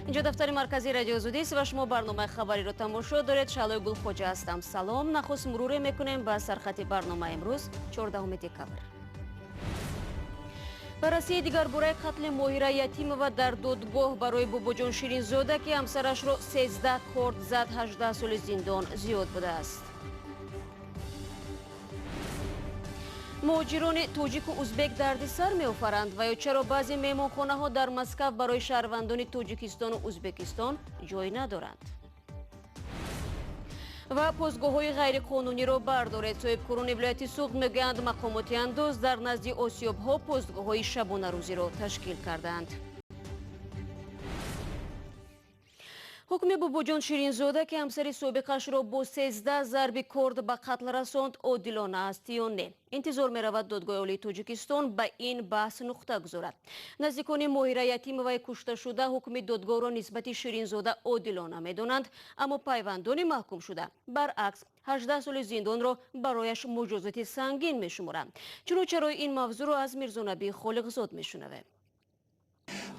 Инҷо дафтари марказии Радиои Озодист ва шумо барномаи хабариро тамошо доред. Шаҳлои Гулхоҷа ҳастам. Салом. Нахуст муруре мекунем ба сархати барномаи имрӯз, 14 декабр. Баррасии дигарбораи қатли Моҳира Ятимова дар додгоҳ барои Бобоҷон Ширинзода, ки ҳамсарашро 13 корд зад, 18 соли зиндон зиёд будааст. Муҳоҷирони тоҷику узбек дардисар меофаранд ва ё чаро баъзе меҳмонхонаҳо дар Москав барои шаҳрвандони Тоҷикистону Узбекистон ҷой надоранд. Ва постгоҳҳои ғайриқонуниро бардоред. Соҳибкорони вилояти Суғд мегӯянд, мақомоти андоз дар назди осиёбҳо постгоҳҳои шабонарӯзиро ташкил кардаанд. Ҳукми Бобоҷон Ширинзода, ки ҳамсари собиқашро бо 13 зарби корд ба қатл расонд, одилона аст ё не? Интизор меравад Додгоҳи Олии Тоҷикистон ба ин баҳс нуқта гузорад. Наздикони Моҳира Ятимоваи кушташуда ҳукми додгоҳро нисбати Ширинзода одилона медонанд, аммо пайвандони маҳкумшуда баръакс 18 соли зиндонро барояш муҷозоти сангин мешуморанд. Чуну чарои ин мавзӯъро аз Мирзонабӣ Холиқзод мешунавем.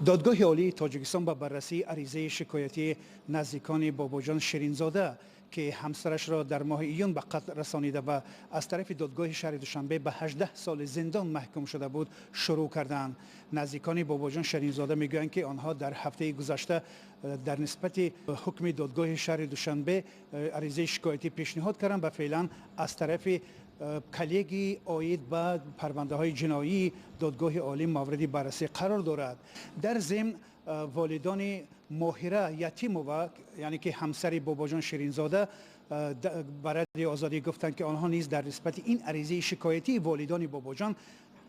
Додгоҳи Олии Тоҷикистон ба баррасии аризаи шикоятии наздикони Бобоҷон Ширинзода, ки ҳамсарашро дар моҳи июн ба қатл расонида ва аз тарафи додгоҳи шаҳри Душанбе ба 18 соли зиндон маҳкум шуда буд, шурӯъ карданд. Наздикони Бобоҷон Ширинзода мегӯянд, ки онҳо дар ҳафтаи гузашта дар нисбати ҳукми додгоҳи шаҳри Душанбе аризаи шикоятӣ пешниҳод карданд ва феълан аз тарафи коллегии оид ба парвандаҳои ҷиноии Додгоҳи Олӣ мавриди баррасӣ қарор дорад. Дар зимн волидони Моҳира Ятимова, яъне ки ҳамсари Бобоҷон Ширинзода, ба Радиои Озодӣ гуфтанд, ки онҳо низ дар нисбати ин аризаи шикоятии волидони Бобоҷон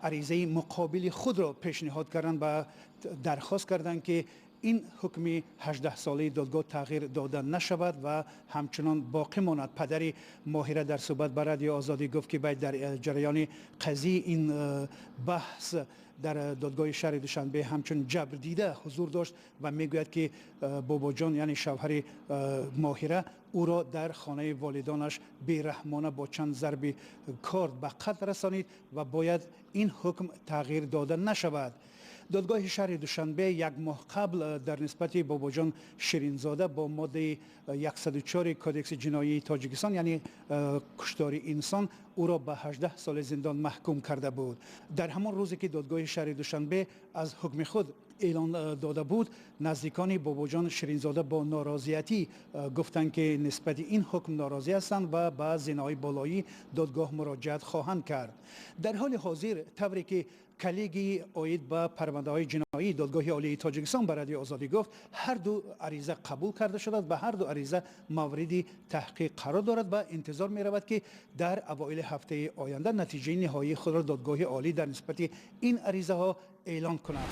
аризаи муқобили худро пешниҳод карданд ва дархост карданд, ки ин ҳукми 18-солаи додгоҳ тағйир дода нашавад ва ҳамчунон боқӣ монад. Падари Моҳира дар суҳбат ба Радиои Озодӣ гуфт, ки бояд дар ҷараёни қазияи ин баҳс дар додгоҳи шаҳри Душанбе ҳамчун ҷабрдида ҳузур дошт ва мегӯяд, ки Бобоҷон, яъне шавҳари Моҳира, ӯро дар хонаи волидонаш бераҳмона бо чанд зарби корд ба қатл расонид ва бояд ин ҳукм тағйир дода нашавад. Додгоҳи шаҳри Душанбе як моҳ қабл дар нисбати Бобоҷон Ширинзода бо моддаи 104 Кодекси ҷиноии Тоҷикистон, яъне куштори инсон, ӯро ба 18 соли зиндон маҳкум карда буд. Дар ҳамон рӯзе ки додгоҳи шаҳри Душанбе аз ҳукми худ эълон дода буд, наздикони Бобоҷон Ширинзода бо норозиятӣ гуфтанд, ки нисбати ин ҳукм норозӣ ҳастанд ва ба зинаҳои болоии додгоҳ муроҷиат хоҳанд кард. Дар ҳоли ҳозир, тавре ки коллегии оид ба парвандаҳои ҷиноии Додгоҳи Олии Тоҷикистон ба Радиои Озодӣ гуфт, ҳар ду ариза қабул карда шудааст ва ҳар ду ариза мавриди таҳқиқ қарор дорад ва интизор меравад, ки дар авоили ҳафтаи оянда натиҷаи ниҳоии худро Додгоҳи Олӣ дар нисбати ин аризаҳо эълон кунад.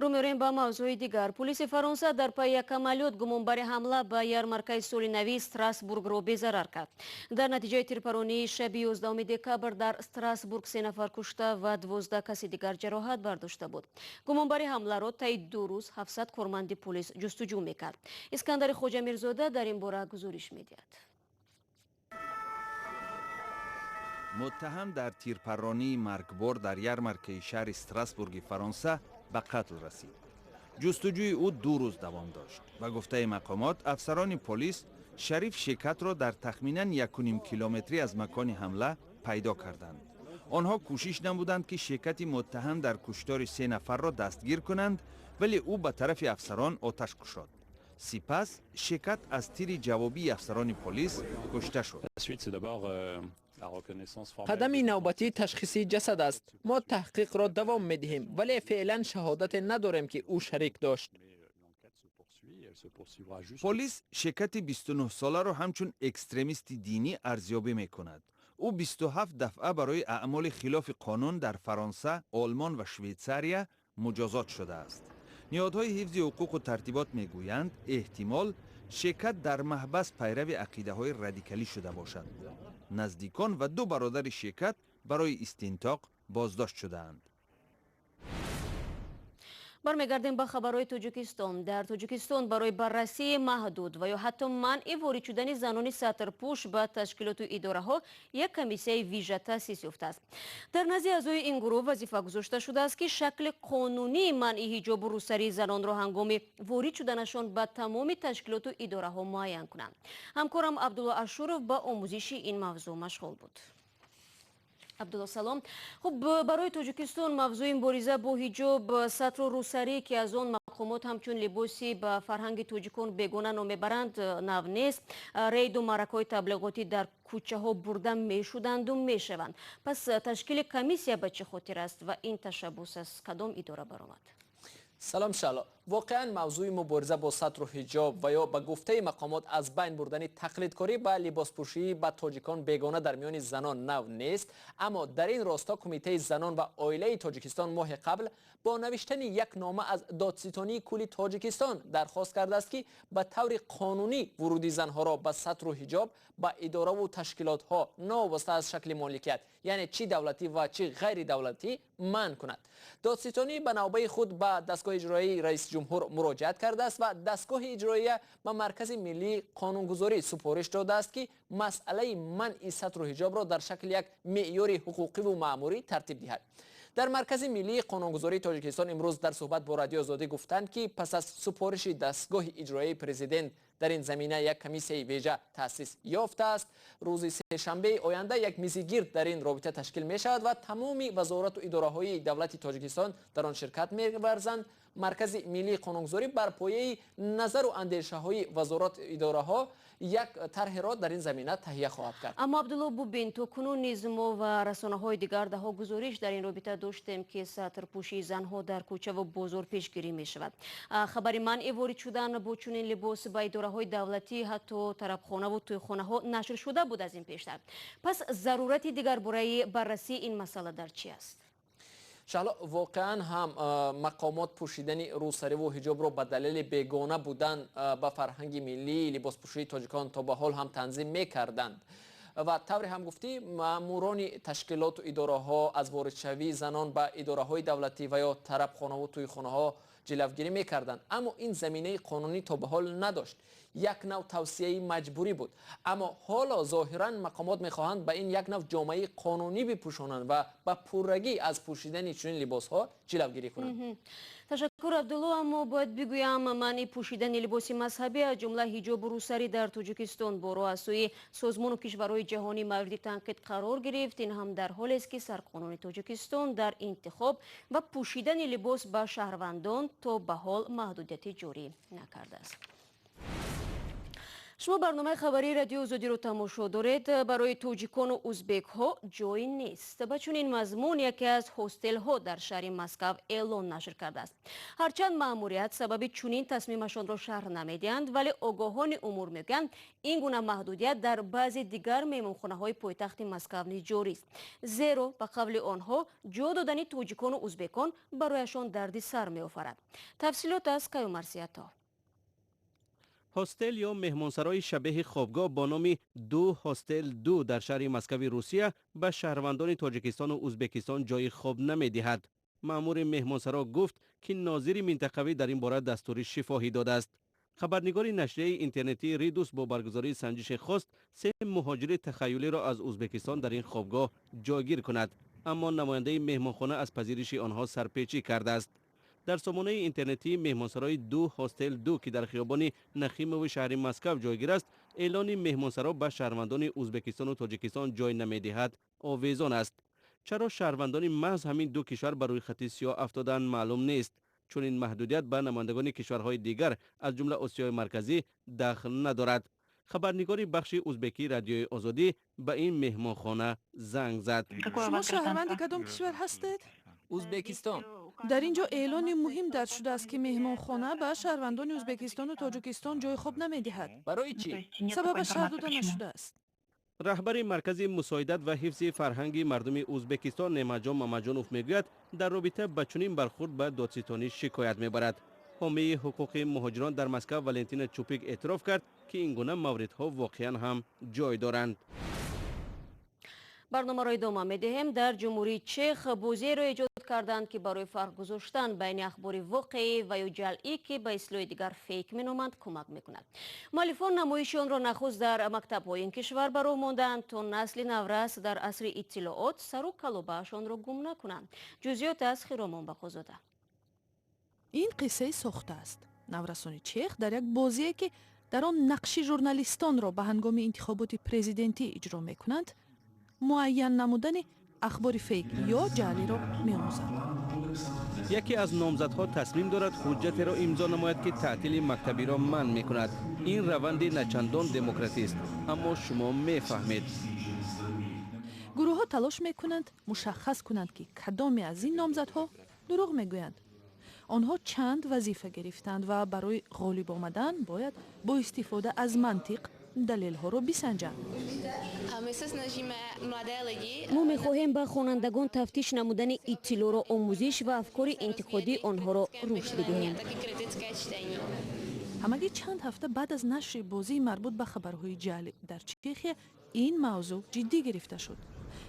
Рӯ меорем ба мавзӯи дигар. Полиси Фаронса дар пайи як амалиёт гумонбари ҳамла ба ярмаркаи соли нави Страсбургро безарар кард. Дар натиҷаи тирпаронии шаби 11 декабр дар Страсбург 3 нафар кушта ва 12 каси дигар ҷароҳат бардошта буд. Гумонбари ҳамларо таи 2 рӯз 700 корманди полис ҷустуҷӯ мекард. Искандари Хоҷамирзода дар ин бора гузориш медиҳад. Муттаҳам дар тирпарронии маргбор дар ярмаркаи шаҳри Страсбурги Фаронса ба қатл расид. Ҷустуҷӯи ӯ 2 рӯз давом дошт. Ба гуфтаи мақомот, афсарони полис Шариф Шекатро дар тахминан 1,5 километрӣ аз макони ҳамла пайдо карданд. Онҳо кӯшиш намуданд, ки Шекати муттаҳам дар куштори 3 нафарро дастгир кунанд, вале ӯ ба тарафи афсарон оташ кушод. Сипас Шекат аз тири ҷавобии афсарони полис кушта шуд. Қадами навбатӣ ташхиси ҷасад аст. Мо таҳқиқро давом медиҳем, вале феълан шаҳодате надорем, ки ӯ шарик дошт. Полис Шекати 29-соларо ҳамчун экстремисти динӣ арзёбӣ мекунад. Ӯ 27 дафъа барои аъмоли хилофи қонун дар Фаронса, Олмон ва Швейтсария муҷозот шудааст. Ниҳодҳои ҳифзи ҳуқуқу тартибот мегӯянд, эҳтимол Шекат дар маҳбас пайрави ақидаҳои радикалӣ шуда бошад. Наздикон ва 2 бародари Шекат барои истинтоқ боздошт шудаанд. Бармегардем ба хабарҳои Тоҷикистон. Дар Тоҷикистон барои баррасии маҳдуд ва ё ҳатто манъи ворид шудани занони сатрпӯш ба ташкилоту идораҳо як комиссияи вижа таъсис ёфтааст. Дар назди аъзои ин гурӯҳ вазифа гузошта шудааст, ки шакли қонунии манъи ҳиҷобу рӯсарии занонро ҳангоми ворид шуданашон ба тамоми ташкилоту идораҳо муайян кунанд. Ҳамкорам Абдулло Ашуров ба омӯзиши ин мавзӯъ машғул буд. Абдулло, салом. Хуб, барои Тоҷикистон мавзӯи мубориза бо ҳиҷоб, сатру рӯсарӣ, ки аз он мақомот ҳамчун либоси ба фарҳанги тоҷикон бегона ном мебаранд, нав нест. Рейду маъракаҳои таблиғотӣ дар кӯчаҳо бурда мешуданду мешаванд. Пас ташкили комиссия ба чӣ хотир аст ва ин ташаббус аз кадом идора баромад? Салом, Шаҳло. Воқеан, мавзӯи мубориза бо сатру ҳиҷоб ва ё ба гуфтаи мақомот аз байн бурдани тақлидкорӣ ба либоспӯшии ба тоҷикон бегона дар миёни занон нав нест. Аммо дар ин росто Кумитаи занон ва оилаи Тоҷикистон моҳи қабл бо навиштани як нома аз Додситонии кулли Тоҷикистон дархост кардааст, ки ба таври қонунӣ вуруди занҳоро ба сатру ҳиҷоб ба идораву ташкилотҳо, новобаста аз шакли моликият, яъне чӣ давлатӣ ва чӣ ғайридавлатӣ, манъ кунад. Додситонӣ ба навбаи худ ба дастгоҳи иҷроияи раиси ҷумҳур муроҷиат кардааст ва дастгоҳи иҷроия ба Маркази миллии қонунгузорӣ супориш додааст, ки масъалаи манъи сатру ҳиҷобро дар шакли як меъёри ҳуқуқиву маъмурӣ тартиб диҳад. Дар Маркази миллии қонунгузории Тоҷикистон имрӯз дар суҳбат бо Радиои Озодӣ гуфтанд, ки пас аз супориши дастгоҳи иҷроияи президент дар ин замина як комиссияи вежа таъсис ёфтааст. Рӯзи сешанбеи оянда як мизи гирд дар ин робита ташкил мешавад ва тамоми вазорату идораҳои давлати Тоҷикистон дар он ширкат меварзанд. Маркази миллии қонунгузорӣ бар пояи назару андешаҳои вазорату идораҳо як тарҳеро дар ин замина таҳия хоҳад кард. Аммо, Абдулло, бубин, то кунун низ мо ва расонаҳои дигар даҳо гузориш дар ин робита доштем, ки сатрпӯшии занҳо дар кӯчаву бозор пешгирӣ мешавад. Хабари манъи ворид шудан бо чунин либос ба идораҳои давлатӣ, ҳатто тарабхонаву тӯйхонаҳо нашр шуда буд аз ин пештар. Пас зарурати дигарбораи баррасии ин масъала дар чӣ аст? Шаҳло, воқеан ҳам мақомот пӯшидани рӯсариву ҳиҷобро ба далели бегона будан ба фарҳанги миллии либоспӯшии тоҷикон то ба ҳол ҳам танзим мекарданд. Ва тавре ҳам гуфтӣ, маъмурони ташкилоту идораҳо аз воридшавии занон ба идораҳои давлатӣ ва ё тарабхонаву тӯйхонаҳо ҷилавгирӣ мекарданд. Аммо ин заминаи қонунӣ то ба ҳол надошт, як нав тавсияи маҷбурӣ буд. Аммо ҳоло зоҳиран мақомот мехоҳанд ба ин як нав ҷомаи қонунӣ бипӯшонанд ва ба пуррагӣ аз пӯшидани чунин либосҳо ҷилавгирӣ кунанд. Ташаккур, Абдулло. Аммо бояд бигӯям, манъи пӯшидани либоси мазҳабӣ, аз ҷумла ҳиҷобу рӯсарӣ, дар Тоҷикистон борҳо аз сӯи созмону кишварҳои ҷаҳонӣ мавриди танқид қарор гирифт. Ин ҳам дар ҳолест, ки сарқонуни Тоҷикистон дар интихоб ва пӯшидани либос ба шаҳрвандон то ба ҳол маҳдудияти ҷорӣ накардааст. Шумо барномаи хабарии Радиои Озодиро тамошо доред. Барои тоҷикону узбекҳо ҷой нест. Ба чунин мазмун яке аз ҳостелҳо дар шаҳри Москав эълон нашр кардааст. Ҳарчанд маъмурият сабаби чунин тасмимашонро шарҳ намедиҳанд, вале огоҳони умур мегӯянд, ин гуна маҳдудият дар баъзе дигар меҳмонхонаҳои пойтахти Москав низ ҷорист, зеро ба қавли онҳо ҷо додани тоҷикону узбекон барояшон дарди сар меофарад. Тафсилот аз Каюмарсиято. Ҳостел ё меҳмонсарои шабеҳи хобгоҳ бо номи Ду Ҳостел Ду дар шаҳри Москави Русия ба шаҳрвандони Тоҷикистону Узбекистон ҷои хоб намедиҳад. Маъмури меҳмонсаро гуфт, ки нозири минтақавӣ дар ин бора дастури шифоҳӣ додааст. Хабарнигори нашрияи интернетии Ридус бо баргузории санҷише хост се муҳоҷири тахаюлиро аз Узбекистон дар ин хобгоҳ ҷойгир кунад, аммо намояндаи меҳмонхона аз пазириши онҳо сарпечӣ кардааст. Дар сомонаи интернетии меҳмонсарои Ду Ҳостел Ду, ки дар хиёбони Нахимови шаҳри Москав ҷойгир аст, эълони меҳмонсаро ба шаҳрвандони Узбекистону Тоҷикистон ҷой намедиҳад овезон аст. Чаро шаҳрвандони маҳз ҳамин ду кишвар ба рӯйхати сиёҳ афтодаанд, маълум нест. Чунин маҳдудият ба намояндагони кишварҳои дигар, аз ҷумла Осиёи Марказӣ, дахл надорад. Хабарнигори бахши узбекии Радиои Озодӣ ба ин меҳмонхона занг зад. Шумо шаҳрванди кадом кишвар ҳастед? Узбекистон. Дар ин ҷо эълони муҳим дарҷ шудааст, ки меҳмонхона ба шаҳрвандони Ӯзбекистону Тоҷикистон ҷои хоб намедиҳад. Барои чӣ? Сабабаш шарҳ дода нашудааст. Раҳбари Маркази мусоидат ва ҳифзи фарҳанги мардуми Ӯзбекистон Неъматҷон Мамаҷонов мегӯяд, дар робита ба чунин бархурд ба додситонӣ шикоят мебарад. Ҳомии ҳуқуқи муҳоҷирон дар Москав Валентина Чупик эътироф кард, ки ин гуна мавридҳо воқеан ҳам ҷой доранд. Барномаро идома медиҳем. Дар Ҷумҳурии Чех бозиеро эҷод карданд, ки барои фарқ гузоштан байни ахбори воқеӣ ва ё ҷалъӣ, ки ба истилоҳи дигар фейк меноманд, кӯмак мекунад. Муаллифон намоиши онро нахуст дар мактабҳои ин кишвар ба роҳ монданд, то насли наврас дар асри иттилоот сару калобаашонро гум накунанд. Ҷузъиёт аз Хиромон Бақозода. Ин қиссаи сохта аст. Наврасони чех дар як бозие, ки дар он нақши журналистонро ба ҳангоми интихоботи президентӣ иҷро мекунанд, муайян намудани ахбори фейк ё ҷаълиро меомӯзанд. Яке аз номзадҳо тасмим дорад ҳуҷҷатеро имзо намояд, ки таътили мактабиро манъ мекунад. Ин раванди начандон демократист, аммо шумо мефаҳмед. Гурӯҳҳо талош мекунанд мушаххас кунанд, ки кадоме аз ин номзадҳо дурӯғ мегӯянд. Онҳо чанд вазифа гирифтанд ва барои ғолиб омадан бояд бо истифода аз мантиқ далелҳоро бисанҷанд. Мо мехоҳем ба хонандагон тафтиш намудани иттилоъро омӯзиш ва афкори интиқодии онҳоро рушд бидиҳем. Ҳамагӣ чанд ҳафта баъд аз нашри бозии марбут ба хабарҳои ҷаълӣ дар Чехия ин мавзӯъ ҷиддӣ гирифта шуд.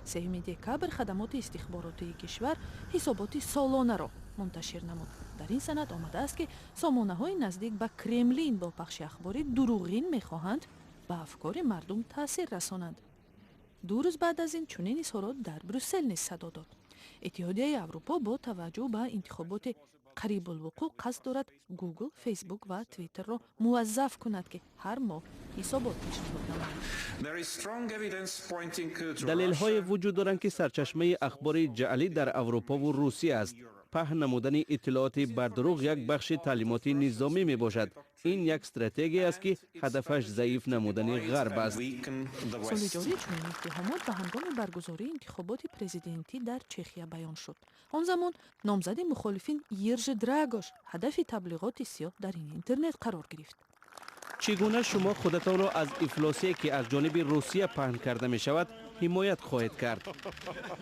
3 декабр хадамоти истихборотии кишвар ҳисоботи солонаро мунташир намуд. Дар ин санад омадааст, ки сомонаҳои наздик ба Кремлин бо пахши ахбори дурӯғин мехоҳанд ба афкори мардум таъсир расонанд. 2 рӯз баъд аз ин чунин изҳорот дар Брюссел низ садо дод. Иттиҳодияи Аврупо бо таваҷҷӯҳ ба интихоботи қарибулвуқӯъ қасд дорад Гугл, Фейсбук ва Твиттерро муваззаф кунад, ки ҳар моҳ ҳисобот пешниҳод намоянд. Далелҳое вуҷуд доранд, ки сарчашмаи ахбори ҷаълӣ дар Аврупову Русия аст. Паҳн намудани иттилооти бардурӯғ як бахши таълимоти низомӣ мебошад. Ин як стратегия аст, ки ҳадафаш заиф намудани ғарб аст. Соли ҷорӣ чунин иттиҳомот ба ҳангоми баргузории интихоботи президентӣ дар Чехия баён шуд. Он замон номзади мухолифин Йиржи Драгош ҳадафи таблиғоти сиёҳ дар ин интернет қарор гирифт. Чӣ гуна шумо худатонро аз ифлосие, ки аз ҷониби Русия паҳн карда мешавад, ҳимоят хоҳед кард?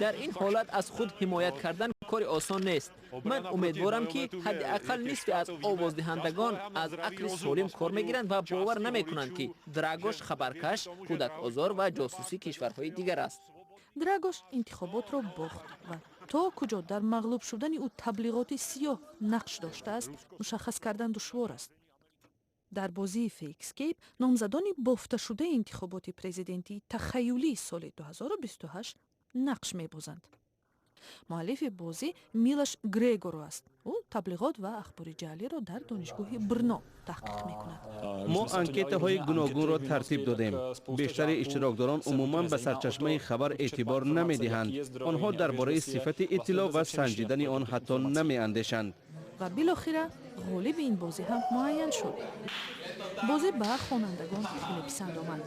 Дар ин ҳолат аз худ ҳимоят кардан кори осон нест. Ман умедворам, ки ҳадди ақал нисфи аз овоздиҳандагон аз ақли солим кор мегиранд ва бовар намекунанд, ки Драгош хабаркаш, кӯдакозор ва ҷосуси кишварҳои дигар аст. Драгош интихоботро бохт ва то куҷо дар мағлуб шудани ӯ таблиғоти сиёҳ нақш доштааст, мушаххас кардан душвор аст. Дар бозии Фейкскейп номзадони бофташудаи интихоботи президентии тахаюлии соли 2028 нақш мебозанд. Муаллифи бозӣ Милош Грегоро аст. Ӯ таблиғот ва ахбори ҷаълиро дар Донишгоҳи Брно таҳқиқ мекунад. Мо анкетаҳои гуногунро тартиб додем. Бештари иштирокдорон умуман ба сарчашмаи хабар эътибор намедиҳанд. Онҳо дар бораи сифати иттилоъ ва санҷидани он ҳатто намеандешанд. Ва билохира ғолиби ин бозӣ ҳам муайян шуд. Бозӣ ба хонандагон хеле писанд омад.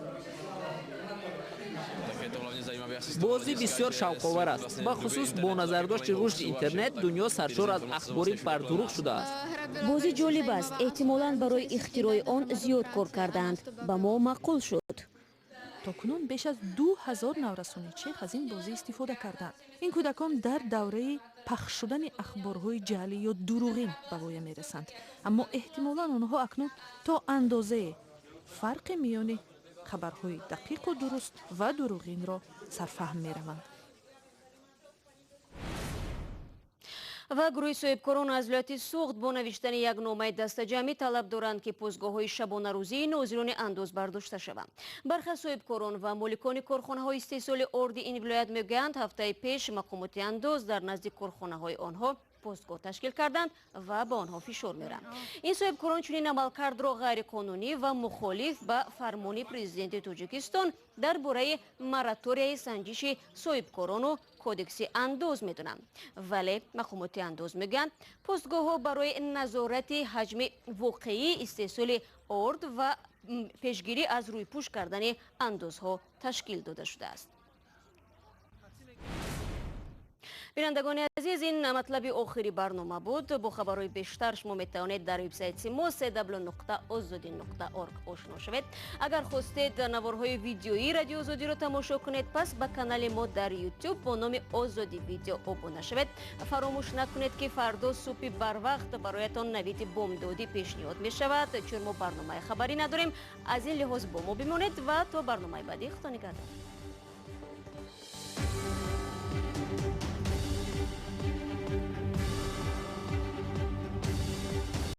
Бозӣ бисёр шавқовар аст, бахусус бо назардошти рушди интернет дунё саршор аз ахбори бардурӯғ шудааст. Бозӣ ҷолиб аст. Эҳтимолан барои ихтирои он зиёд кор кардаанд. Ба мо маъқул шуд. То кунун беш аз 2000 наврасони чех аз ин бозӣ истифода карданд. Ин кӯдакон дар давраи пахш шудани ахборҳои ҷаълӣ ё дурӯғин ба воя мерасанд, аммо эҳтимолан онҳо акнун то андозае фарқи миёни хабарҳои дақиқу дуруст ва дурӯғинро сарфаҳм мераванд. Ва гурӯҳи соҳибкорон аз вилояти Суғд бо навиштани як номаи дастаҷамъӣ талаб доранд, ки постгоҳҳои шабонарӯзии нозирони андоз бардошта шаванд. Бархе аз соҳибкорон ва моликони корхонаҳои истеҳсоли орди ин вилоят мегӯянд, ҳафтаи пеш мақомоти андоз дар назди корхонаҳои онҳо постгоҳ ташкил карданд ва ба онҳо фишор меоранд. Ин соҳибкорон чунин амалкардро ғайриқонунӣ ва мухолиф ба фармони президенти Тоҷикистон дар бораи мораторияи санҷиши соҳибкорону кодекси андоз медонанд. Вале мақомоти андоз мегӯянд, постгоҳҳо барои назорати ҳаҷми воқеии истеҳсоли орд ва пешгирӣ аз рӯйпӯш кардани андозҳо ташкил дода шудааст. Бинандагони азиз, ин матлаби охири барнома буд. Бо хабарҳои бештар шумо метавонед дар вебсайти мо cw.ozodi.org ошно шавед. Агар хостед наворҳои видеоии Радио Озодиро тамошо кунед, пас ба канали мо дар YouTube бо номи Озоди Видео обуна шавед. Фаромӯш накунед, ки фардо субҳи барвақт бароятон навиди бомдодӣ пешниҳод мешавад, чун мо барномаи хабарӣ надорем. Аз ин лиҳоз бо мо бимонед ва то барномаи баъдӣ Худо нигаҳдор.